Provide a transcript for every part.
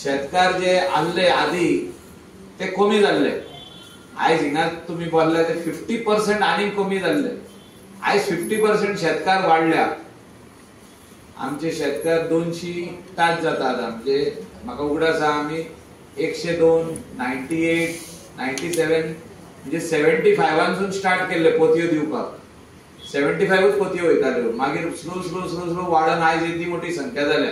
शेतकार जे आहले आदी ते कमी जाल्ले. आयज हिंगा तुमी बोल्ले ते 50% आनीक कमी जाल्ले. आयज 50% शेतकार वाडल्या. आमचे शेतकार 200 ताज जाता आतां. म्हणजे म्हाका उगडास आसा आमी 102, 98, 97 म्हणजे 75 स्टार्ट केल्ले पोतयो दिवपाक. 75 पोतयो वयताल्यो. मागीर स्लो स्लो स्लो स्लो वाडून आयज येदी मोठी संख्या जाल्या.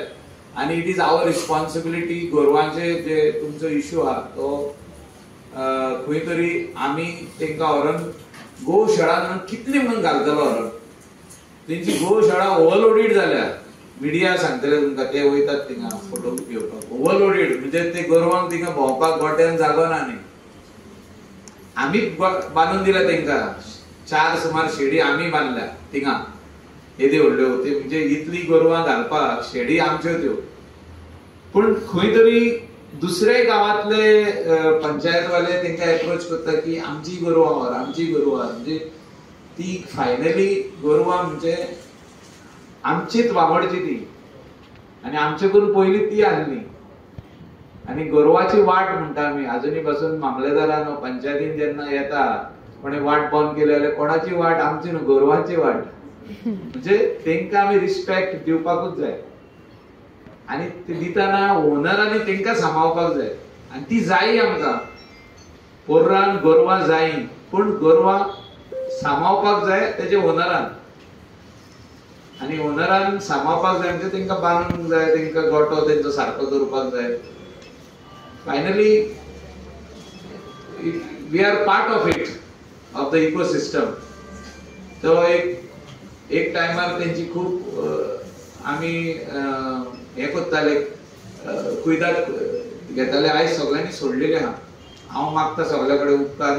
आनी it is our responsibility. गोरवांचे जे तुमचो इशू आहा तो खंय तरी आमी तांकां व्हरून गोशाळा म्हणून कितली म्हणून घालतलो व्हरून. तेंची गोशाळा ओवरलोडेड जाल्या. मिडिया सांगतले तुमकां, ते वयतात थिंगा फोटो घेवपाक. ओवरलोडेड म्हणजे ते गोरवांक थिंगा भोंवपाक गोट्यान जागो ना. न्ही आमी बांदून दिल्या तेंकां 4 सुमार शेडी आमी बांदल्या थिंगा येदी व्हडल्यो. ते म्हणजे इतली गोरवां घालपाक शेडी आमच्यो त्यो. पूण खंय तरी दुसरे गांवांतले पंचायतवाले तेंकां एप्रोच करता की आमची गोरवां व्हर, आमची गोरवां. म्हणजे ती फायनली गोरवां म्हणजे आमचीच वावडची ती आनी आमचे करून पयलीं ती आहली. आनी गोरवाची वाट म्हणटा आमी आजुनूय पासून मामलेदारान पंचायतीन जेन्ना येता कोणे वाट बंद केली जाल्यार कोणाची वाट आमची न्हू, गोरवांची वाट. म्हणजे तेंकां आमी रिस्पेक्ट दिवपाकूच जाय. आनी ती दितना ओनरांनी तेंकां सांबाळपाक जाय. आनी ती जाय आमकां. पोर्रान गोरवां जाय, पूण गोरवां सांबाळपाक जाय तेजे ओनरान. आनी ओनरान सांबाळपाक जाय म्हणजे तेंकां बांदूंक जाय, तेंकां गोटो तेंचो सारको दवरपाक जाय. Finally we are part of it, of the ecosystem. तो एक टायमार तेंची खूब आमी हें करताले, कुयदाद घेताले. आयज सगळ्यांनी सोडलेले आहा. हांव मागता सगल्या कडेन उपकार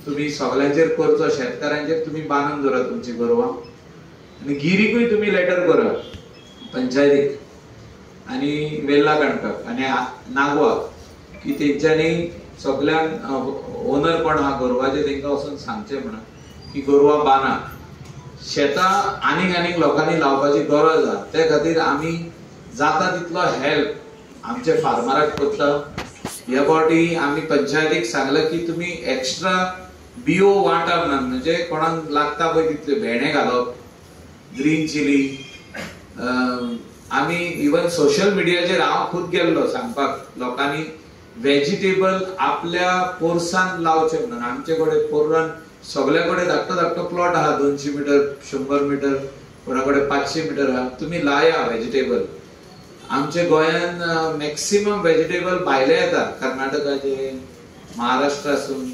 तुमी सगल्यांचेर करचो, शेतकारांचेर तुमी बांदून दवरात तुमची गोरवां. आनी गिरीकूय तुमी लेटर करात पंचायतीक आनी वेल्ला काणकाक आनी नागवाक की तेंच्यांनी सगल्यांक ओनर कोण आहा गोरवाचे तेंकां वचून सांगचें म्हणून की गोरवां बांदा. शेतां आनीक आनीक लोकांनी लावपाची गरज आहा. ते खातीर आमी जाता तितलो हेल्प आमच्या फार्मराक करता. ह्या फावटी आमी पंचायतीक सांगलें की तुमी एक्स्ट्रा बियो वांटा म्हणून, म्हणजे कोणाक लागता पळय तितले भेंडे घालप, ग्रीन चिली. आमी इवन सोशल मिडियाचेर हांव खूद गेल्लो सांगपाक लोकांनी वेजिटेबल आपल्या पोरसान लावचे म्हणून. आमचे कडेन पोरान सगल्या कडेन धाकटो धाकटो प्लॉट आहा, 200 मिटर, 100 मिटर, कोणा कडेन 500 मिटर आहा. तुमी लाया वेजिटेबल. आमच्या गोंयान मॅक्सिमम वेजिटेबल भायले येता, कर्नाटकाचे, महाराष्ट्रासून.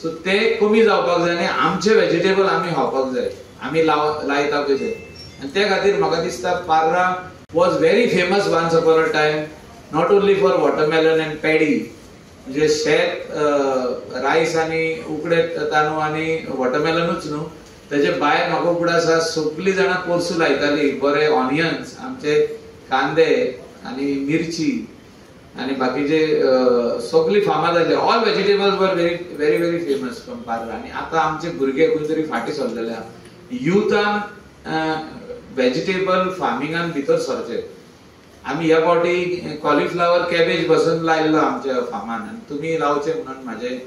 सो ते कमी जावपाक जाय आनी आमचे वेजिटेबल आमी खावपाक जाय, आमी लायता पळय ते. आनी ते खातीर म्हाका दिसता Parra was very famous once upon a time, not only for watermelon and paddy. म्हणजे शेत, रायस आनी उकडे तांदूळ आनी वॉटरमेलनूच न्हू, तेजे भायर म्हाका उगडास आसा सगळीं जाणां पोरसूं लायतालीं. बरे ऑनियन्स, आमचे कांदे आनी मिरची आनी बाकीचे सगळीं फामाद जाल्ली. All vegetables were very very very famous from Parra. आनी आतां आमचे भुरगे खंय तरी फाटीं सरलेले आहा. युथान वेजिटेबल फार्मिंगान भितर सरचें. आमी ह्या फावटी कॉलिफ्लावर, कॅबेज बसून लायल्लो आमच्या फार्मान. आनी तुमी लावचें म्हणून म्हाजें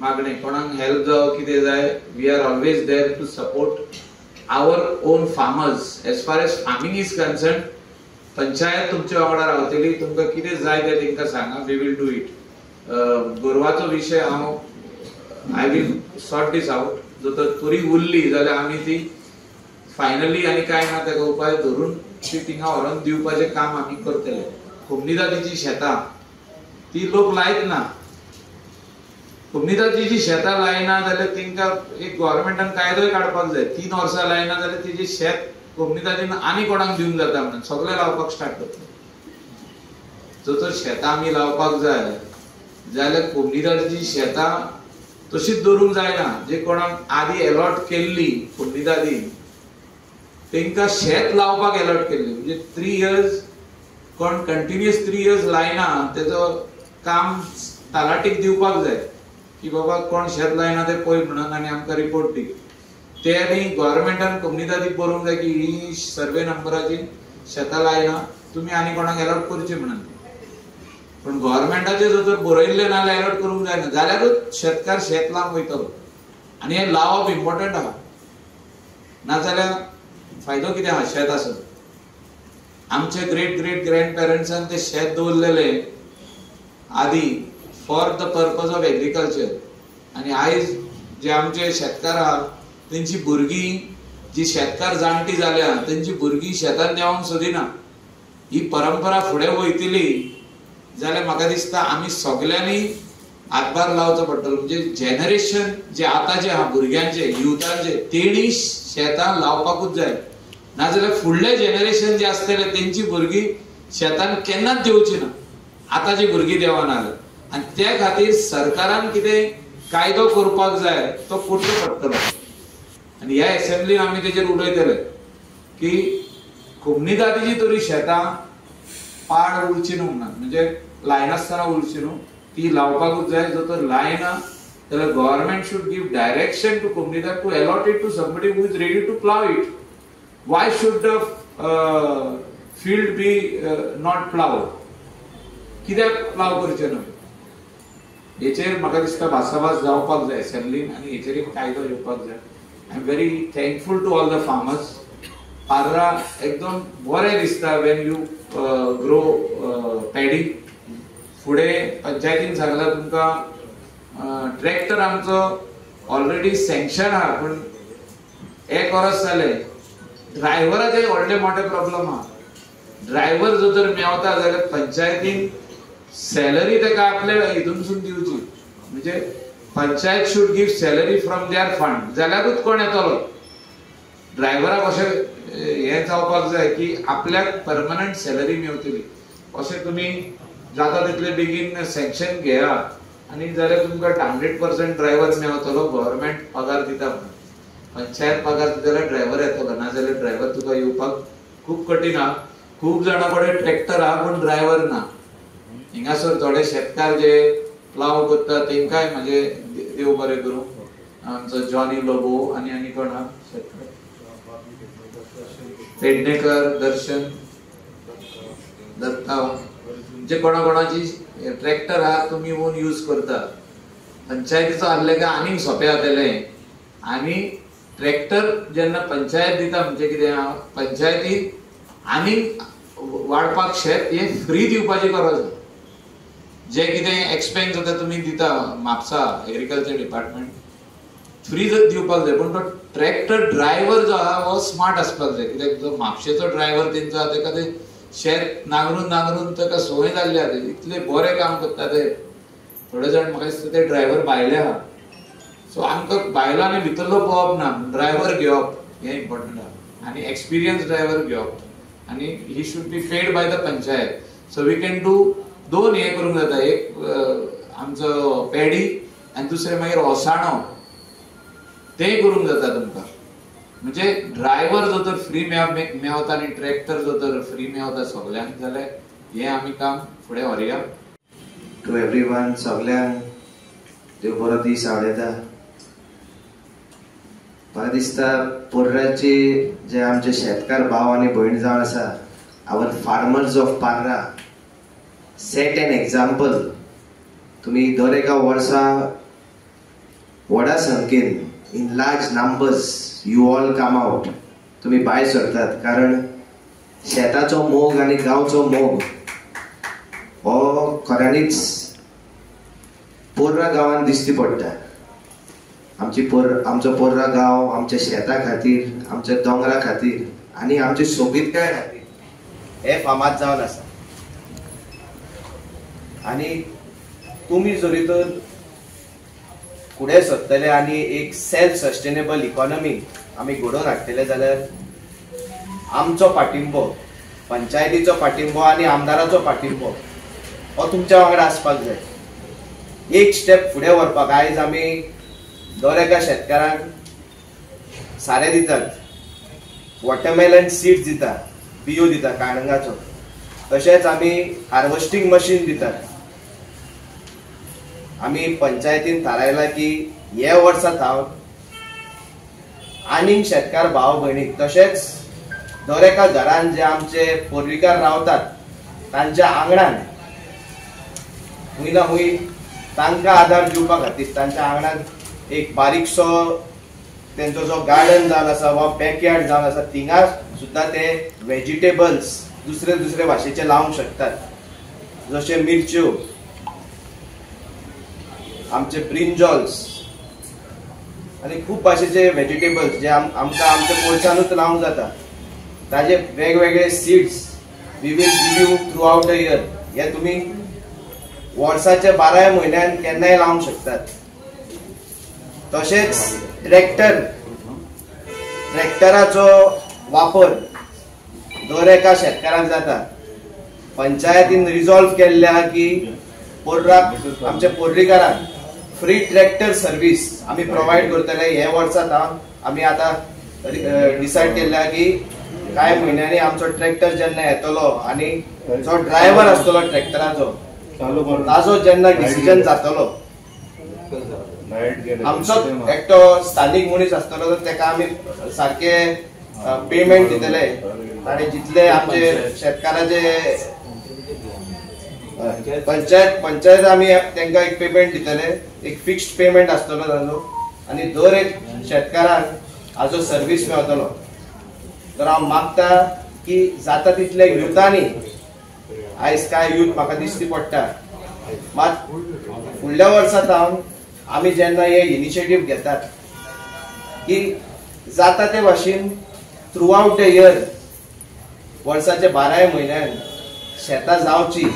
मागणें. कोणाक हेल्प जावं कितें जाय, we are always there to support our own farmers. As far as farming is concern, panchayat तुमच्या वांगडा रावतली. तुमकां कितें जाय तें तांकां सांगा, we will do it. गोरवाचो विशय हांव I will sort this out. जर तर तरी उरली जाल्यार आमी ती फायनली आनी कांय ना ताका उपाय धरून ती थिंगा व्हरून दिवपाचें काम आमी करतले. कोमनिदादीची शेतां ती लोक लायत ना. कोमनिदादीची शेतां लायना जाल्यार तांकां एक गव्हर्मेंटान कायदोय काडपाक जाय. 3 वर्सां लायना जाल्यार तेजें शेत कोमनिदादीन आनी कोणाक दिवंक जाता म्हणून सगळें लावपाक स्टार्ट करता. जर तर शेतां आमी लावपाक जाय जाल्यार कोमनिदादीची शेतां तशीच दवरूंक जायना. जे कोणाक आदी एलॉट केल्ली कोमनिदादीन तांकां शेत लावपाक एलॉट केल्ली. म्हणजे 3 इयर्स कोण कंटिन्युअस 3 इयर्स लायना तेजो काम तलाटीक दिवपाक जाय की बाबा कोण शेत लायना ते पळय म्हणून आनी आमकां रिपोर्ट दी. ते आनी गव्हर्मेंटान कोमनिदादीक बरोवंक जाय की ही सर्वे नंबराची शेतां लायना, तुमी आनी कोणाक एलॉट करची म्हणून. पण गव्हर्मेंटाचे जर तर बरयल्लें ना जाल्यार एलॉट करूंक जायना जाल्यारूच शेतकार शेत लावंक वयतलो. आनी हें लावप इम्पॉर्टंट आहा, नाजाल्यार फायदो कितें आहा शेत आसून. आमचे ग्रेट ग्रेट ग्रँड पेरंट्सान ते शेत दवरलेले आदी for the purpose of agriculture. आनी आयज जे आमचे शेतकार आहा तेंची भुरगीं जी शेतकार जाणटी जाल्या तेंची भुरगीं शेतान देंवोंक सोदिना. ही परंपरा फुडें वयतली जाल्यार म्हाका दिसता आमी सगल्यांनी हातभार लावचो पडटलो. म्हणजे जनरेशन जे आतांचे आहा भुरग्यांचे युथांचे तेणी शेतां लावपाकूच जाय, नाजाल्यार फुडले जनरेशन जे आसतले तेंची भुरगीं शेतान केन्नाच देंवची ना, आतांची भुरगीं देंवना जाल्यार. आनी त्या खातीर सरकारान कितें कायदो करपाक जाय तो करचो पडटलो. आनी ह्या एसेंब्लीन आमी तेजेर उलयतले की कोमनिदादीची तरी शेतां पाड उरची न्हू म्हणून, म्हणजे लायनासतना उरची न्हू, ती लावपाकूच जाय. जो तर लायना जाल्यार government should give direction to comunidade to allot it to somebody who is ready to plough it. Why should the field be not ploughed? कित्याक प्लाव करचें न्हय हेचेर म्हाका दिसता भासाभास जावपाक जाय एसेंब्लीन आनी हेचेर एक कायदो येवपाक जाय. I am very thankful to all the farmers. Parra एकदम बरें दिसता when you grow paddy. फुडें पंचायतीन सांगलां तुमकां ट्रॅक्टर आमचो ऑलरेडी सँक्शन आहा, पूण एक वर्स जालें ड्रायव्हराचे व्हडले मोठे प्रॉब्लम आहा. ड्रायव्हर जर तर मेवता जाल्यार पंचायतीन सॅलरी ताका आपले हितूनसून दिवची, म्हणजे panchayat should give salary from their fund, जाल्यारूच कोण येतलो. ड्रायव्हराक अशें हें जावपाक जाय की आपल्याक परमनंट सॅलरी मेवतली. अशें तुमी जाता तितले बेगीन सँक्शन घेया आनी जाल्यार तुमकां 100% ड्रायव्हर मेवतलो. गव्हर्मेंट पगार दिता म्हणून पंचायत पगार दिता जाल्यार ड्रायव्हर येतलो, नाजाल्यार ड्रायव्हर तुका येवपाक खूब कठीण आहा. खूब जाणां कडेन ट्रॅक्टर आहा पूण ड्रायव्हर ना. हिंगासर थोडे शेतकार जे प्लाव करता तेंकांय म्हणजे देव बरें करूं, आमचो जॉनी लोबो आनी आनी कोण आहा शेतकार, पेडणेकर, दर्शन दत्ता, जे कोणा कोणाची ट्रॅक्टर आहा तुमी येवन यूज करता. पंचायतीचो आहले काय आनीक सोंपें जातलें. आनी ट्रॅक्टर जेन्ना पंचायत दिता म्हणजे कितें आहा, पंचायतीन आनीक वाडपाक शेत हें फ्री दिवपाची गरज आहा. जे कितें एक्सपेन्स जाता तुमी दिता म्हापसा एग्रीकल्चर डिपार्टमेंट फ्री दिवपाक जाय, पूण तो ट्रॅक्टर ड्रायव्हर जो आहा हो स्मार्ट आसपाक जाय. कित्याक जो म्हापशेचो ड्रायव्हर तेंचो आहा तेका ते शेत नांगरून नांगरून ताका संवय जाल्ली आहा, इतले बरें काम करता ते. थोडे जाण म्हाका दिसता ते ड्रायव्हर भायले आहा, सो आमकां बायलांनी भितरलो पळोवप ना, ड्रायव्हर घेवप हें इम्पॉर्टंट आहा आनी एक्सपिरियन्स ड्रायव्हर घेवप आनी he should be paid by the panchayat. So we can do दोन हे करूंक जाता, एक आमचो पेडी आनी दुसरें मागीर ओसाणो, तें करूंक जाता तुमकां. म्हणजे ड्रायव्हर जो तर फ्री मेवता आनी ट्रॅक्टर जो तर फ्री मेवता सगल्यांक जाल्यार हें आमी काम फुडें व्हरया. टू एवरीवन, सगल्यांक देव बरो दीस आवडयता. म्हाका दिसता पोर्राचे जे आमचे शेतकार भाव आनी भयण जावन आसा, our farmers of Parra set an example. तुमी दर एका वर्सा व्हडा संख्येन in large numbers you all come out, तुमी भायर सरतात, कारण शेताचो मोग आनी गांवचो मोग हो खऱ्यांनीच पोर्रा गांवांत दिश्टी पडटा. आमचो पोर्रा गांव आमच्या शेता खातीर, आमच्या दोंगरा खातीर आनी आमची सोबीतकाय खातीर हे फामाद जावन आसा. आनी तुमी जरी तर फुडें सरतले आनी एक सेल्फ सस्टेनेबल इकॉनॉमी आमी घडोवन हाडटले जाल्यार आमचो पाठिंबो, पंचायतीचो पाठिंबो आनी आमदाराचो पाठिंबो हो तुमच्या वांगडा आसपाक जाय. एक स्टेप फुडें व्हरपाक आयज आमी दर एका शेतकारांक सारें दितात, वॉटरमेलन सीड्स दिता, बियो दिता काणंगाचो, तशेंच आमी हार्वेस्टींग मशीन दितात. आमी पंचायतीन थारायलां की हे वर्सा थावन आनीक शेतकार भाव भयणीक तशेंच दर एका घरान जे आमचे पोर्वीकार रावतात तांच्या आंगणान हुंय ना हुंय तांकां आदार दिवपा खातीर तांच्या आंगणांत एक बारीकसो तेंचो जो गार्डन जावन आसा वा बॅकयार्ड जावन आसा थिंगा सुद्दां ते वेजिटेबल्स दुसरे दुसरे भाशेचे लावंक शकतात, जशे मिरच्यो, आमचे ब्रिंजॉल्स आनी खूब भाशेचे वेजिटेबल्स जे आमकां आमच्या पोर्चानूच लावंक जाता. ताजे वेगवेगळे seeds we will give you throughout the year. हे तुमी वर्साच्या 12 म्हयन्यान केन्नाय लावंक शकतात. तशेंच ट्रॅक्टराचो वापर दर एका शेतकाराक जाता. पंचायतीन रिजॉल्व केल्ले आहा की पोर्राक आमच्या पोर्रीकारांक फ्री ट्रॅक्टर सर्वीस आमी प्रोवायड करतले. हे वर्सा थावन आमी आतां डिसायड केल्ले आहा की कांय म्हयन्यांनी आमचो ट्रॅक्टर जेन्ना येतलो आनी जो ड्रायव्हर आसतलो ट्रॅक्टराचो ताजो जेन्ना डिसिजन जातलो, आमचो एकटो स्थानीक मनीस आसतलो तर तेका आमी सारके पेमेंट दितले आनी जितले आमचे शेतकाराचे पंचायत आमी तेंका एक पेमेंट दितले, एक फिक्स्ड पेमेंट आसतलो ताजो आनी दर एक शेतकाराक हाजो सर्वीस मेळटलो. तर हांव मागता की जाता तितले युथांनी, आयज कांय यूथ म्हाका दिश्टी पडटा, मात फुडल्या वर्सा थावन आमी जेन्ना हे इनिशिएटीव घेतात की जाता ते भाशेन थ्रू आवट the year वर्साचे 12 म्हयन्यान शेतां जावची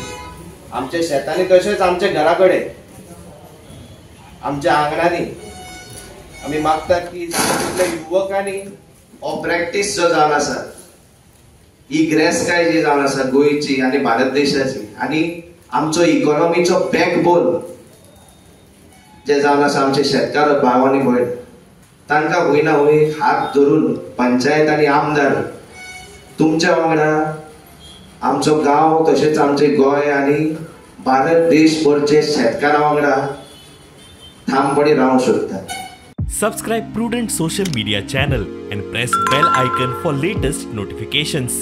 आमच्या शेतांनी, तशेंच आमच्या घरा कडेन, आमच्या आंगणांनी. आमी मागतात की जाता तितल्या युवकांनी हो प्रॅक्टीस जो जावन आसा, ही ग्रेसकाय जी जावन आसा गोंयची आनी भारत देशाची आनी आमचो इकॉनॉमीचो बॅकबोन जे जावन आसा आमचे शेतकार भाव आनी भयण, तांकां हुंय ना हुंय हात धरून पंचायत आनी आमदार तुमच्या वांगडा आमचो गांव तशेंच आमचे गोंय आनी भारत देशभरचे शेतकारां वांगडा ठामपणी रावंक शकता. Subscribe Prudent Social Media channel and press bell icon for latest notifications.